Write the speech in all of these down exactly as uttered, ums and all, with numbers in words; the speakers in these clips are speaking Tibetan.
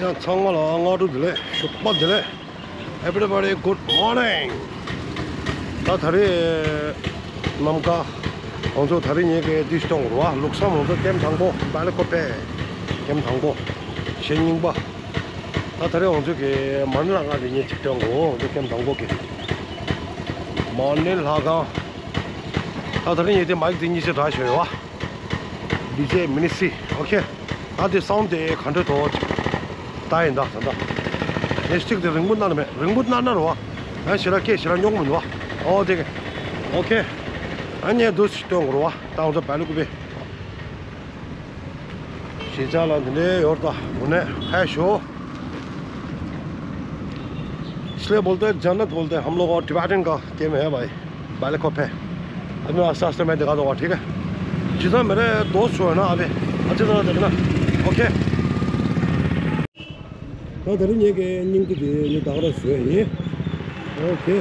ཡང་ཚང་མ་ལ་སྔ་དྲོ་བདེ་ལེགས། ཞོགས་པ་བདེ་ལེགས། Everybody, good morning. ད་ད་རེས་ནམ་མཁའ་ང་ཚོ་ད་རེས་ཉིན་གྱི་འདི་ཞིག་སྟོན་དགོས་རེད་བ། ལུགས་བསམ་ང་ཚོ་ཀེམ་དང་པོ་སྦེལ་ཀོབ་པེ། ཀེམ་དང་པོ་གཞེས་རྙིང་པ། ད་ད་རེས་ང་ཚོ་གི་མ་ཎི་ལ་ང་འདི་ཉིན་གཅིག་སྟོན་དགོས། ང་ཚོ་ཀེམ་དང་པོ་གི་མ་ཎི་ལྷ་ཁང་། ད་ད་རེས་ཉིན་དེ་མའིག་དེ་གཉིས་ཆ་འདྲ་ཞིག་ཡོད་བ། ཌི་ཇེ་མི་ནི་སི། ཨོ་ཁེ། ད་དེ་སའུན་ཌི་དེ་ག་འདྲ་འདུག་ད་ཡིན་ད་ད་ད། ཨེ་སི་ཊིག་དེ་རིང་པོ་གནང་ནི་མེད། རིང་པོ་གནང་ན་རེད་བ། ཨ་ཞེ་དྲག་སྐད་ཞེ་དྲག་རྙོག་མི་འདུག་བ། ཨོ་དེ་ག་ཨོ་ཁེ། ཨ་ནི་འདུག་སེ་སྟོན་དགོས་རེད་བ། ད་ང་ཚོ་སྦེལ་ཀོབ་པེ། གཞིས་ཆགས་ལ་འདི་འདྲའི་ཡོད་ད། དངོས་གནས་ཧེ་ཤོ། इसलिए बोलते हैं, जन्नत बोलते हैं हम लोग और टिबेटन का गेम है भाई। बालक को पे। अभी आस्ते आस्ते मैं दिखा दूंगा, ठीक है? जितना मेरे दोस्त जो है ना अभी, अच्छी तरह देखना। ओके। ད་དེ་རིང་ངེད་ཀྱི་སྙིང་གི་དེ་ངས་ད་ག་རང་བཟོས་ཡིན། ཨོ་ཁེ།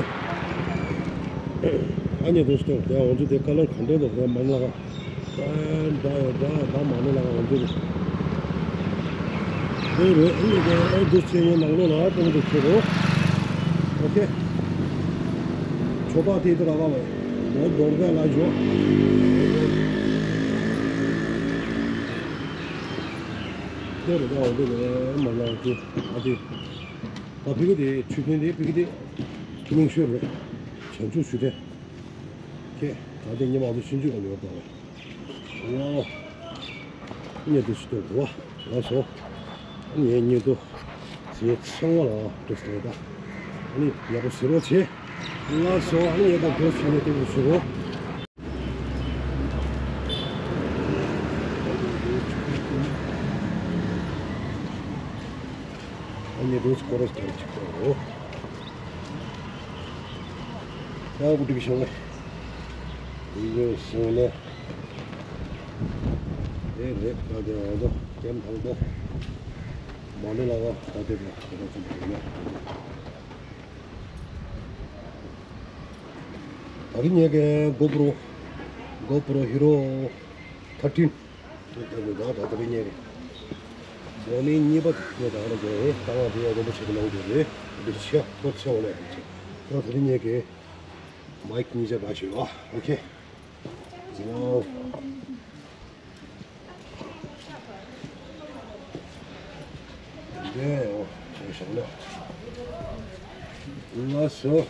ཨ་ནི་དུ་སྟོན་དེ་འོང་དུས་དེ་ཀ་ལར་ག་འདྲ་འདུག་དེ་མ་ལག་ད་ཡོད་ད་ད་མ་ནི་ལ་འོང་དུས་དེ་རེད། ཨ་ནི་དེ་ཨེ་དུ་ཆེ་ཡོད་ནང་ལོགས་ལ་གཏོང་དུ་ཁྱེར་རོ། ཨོ་ཁེ། ཆོ་པ་དེ་དུ་ར་བ་བ་ལོ་རྡོར་བས་ལ་ཞོ། དེ་རེད་ད་འོང་དུས་དེ་མ་ལག་དེ་ཨ་དེ། ད་ཕི་གི་དེ་ཆུ་ཕན་དེ་ཕི་གི་དེ་ཆུ་ལུང་ཤོད་རེད། བྱང་ཆུབ་ཆུ་ཕན། ཁྱེད་ད་དེ་ཉི་མ་དུ་ཤིན་ཅུ་ག་ཡོད་པ་རེད། ཝའོ། ཉེ་དུ་ཤི་དོ་གོ་བ་ལ་སོ། ཉེ་ཉེ་དུ་ཟེ་ཚང་བ་ལ་དུ་སྟེ་ད། ཨ་ནི་ཡག་པོ་ཟེར་བ་བྱེད། ལ་སོ་ཨ་ནི་ཡག་པོ་དུ་ཤི་ནེ་དུ་ཤི་རོ། ཨ་ནི་རུས་སྐོར་ར་སྐྱེལ་ཅིག་གོ། ཡང་གུ་ཏིག་ཤོང་ངེ། འདི་ཡོད་སོང་ལེ། དེ་རེད་ད་དེ་འོ་དོ་ཀེམ་དང་པོ། མ་ནི་ལ་བ་ད་དེ་ལ་ཁ་ཁ་ཚུན་དེ་ཡོད། ད་རིང་ངེད་ཀྱི་གོ་པྲོ། གོ་པྲོ་ཧི་རོ་ཐར་ཊིན། ད་ད་ད་ད་ད་རིང་ངེད་ཀྱི་འོ་ནི་གཉིས་པ་ངེད་ད་ཧ་ལ་དེ་ད་ང་དེ་ཡ་རིན་པོ་ཆེ་གི་ནང་དུ་རེད། དེ་ཆེ་ཐོ་ཆེ་འོ་ལེ་ཧ་ལ་ཆེ། ད་ད་རིང་ངེད་ཀྱི་མའིག་གཉིས་ཆ་ག་ཞུ་ཨ། ཨོ་ཁེ། ཝའོ། འདི་འོ་ཞེས་བྱ་ལ། ལགས་སོ།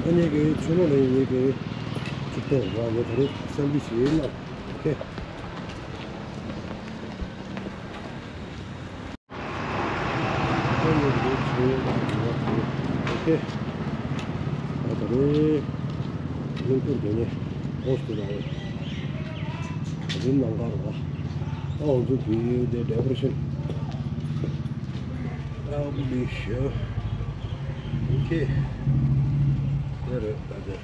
ཨ་ནི་གི་ཆུ་ལོག་ལ་ཡིན་གི་ཅིག་ཏོ་བ་ཡོད་ད་རེད། སེམས་འདི་ཞིག་ཡིན་ན་ཨོ་ཁེ། ཨོ་ཁེ། ཨ་ད་རེས་ལུང་སྟོན་དེ་ནས་ཧོ་སི་ཊེལ་ལ་རིམ་ནང་གར་བ། ཨོ་ཛུ་བི་དེ་ཌེ་ཀོ་རེ་ཤན། ཨ་བུ་ལི་ཤ། ཨོ་ཁེ། དེ་རེད་ད་དེ།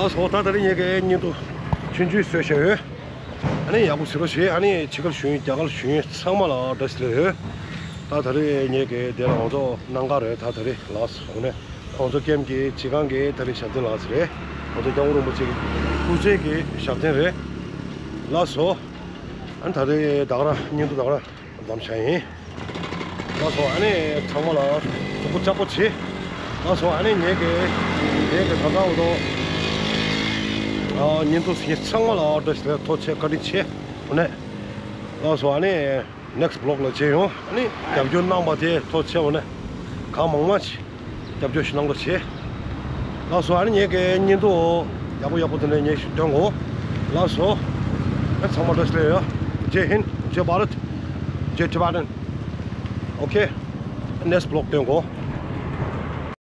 ལགས་སོ། ད་ད་རེས་ངེད་ཀྱི་བརྙན་ཐུང་ཆུང་ཆུང་བཟོས་བཞག་ཡོད། ཨ་ནི་ཡག་པོ་གཟིགས་རོགས་བྱེད། ཨ་ནི་ཕྱི་རྒྱལ་གཞོན་རྒྱ་གར་གཞོན་ཚང་མ་ལ་བཀྲ་ཤིས་བདེ་ལེགས། ད་ད་རེས་ངེད་ཀྱི་དེ་ལ་ང་ཚོ་གནམ་གར་རེད། ད་ད་རེས་ལགས་སོ། ཨ་ནི་ང་ཚོ་ཀེམ་གྱི་སྤྱི་ཁང་གི་ད་རེས་ཞབས་བརྟན་ལགས་རེད། ང་ཚོ་སྐྱབས་མགོན་རིན་པོ་ཆེ་གི་སྐུ་ཚེ་གི་ཞབས་བརྟན་རེད། ལགས་སོ། ཨ་ནི་ད་རེས་ད་ག་རང་བརྙན་ཐུང་ད་ག་རང་མཚམས་བཞག་ཡིན། ལགས་སོ། ཨ་ནི་ཚང་མ་ལ་གཟུགས་པོ་ལྕགས་པོ་བྱེད། ལགས་སོ། ཨ་ནི་ངེད་ཀྱི་ངེད་ཀྱི་ད་ལྟ་འོ་དོ་ཨ་བརྙན་ཐུང་གཟིགས་མཁན་ཚང་མ་ལ་བཀྲ་ཤིས་བདེ་ལེགས། ཐུགས་རྗེ་ཆེ། བཀའ་དྲིན་ཆེ། འོ་ནས་ལགས་སོ། ཨ་ནི་ནེག་སི་ཊི་བི་ལོག་ལ་མཇལ་ཡོང་། ཨ་ནི་རྒྱབ་སྐྱོར་གནང་བ་དེ་ཐུགས་རྗེ་ཆེ། འོ་ནས་གང་མང་མང་ཞིག་རྒྱབ་སྐྱོར་ཞིག་གནང་རོགས་བྱེད། ལགས་སོ། ཨ་ནི་ངེད་ཀྱི་བརྙན་ཐུང་ཡག་པོ་ཡག་པོ་དེ་འདྲ་ངས་ཞིག་སྟོན་གོ། ལགས་སོ། ཨ་ཚང་མ་བཀྲ་ཤིས་བདེ་ལེགས་ཡོད། Jai Hind, Jai Bharat, Jai Tibetan. Okay, next vlog སྟོན་གོ།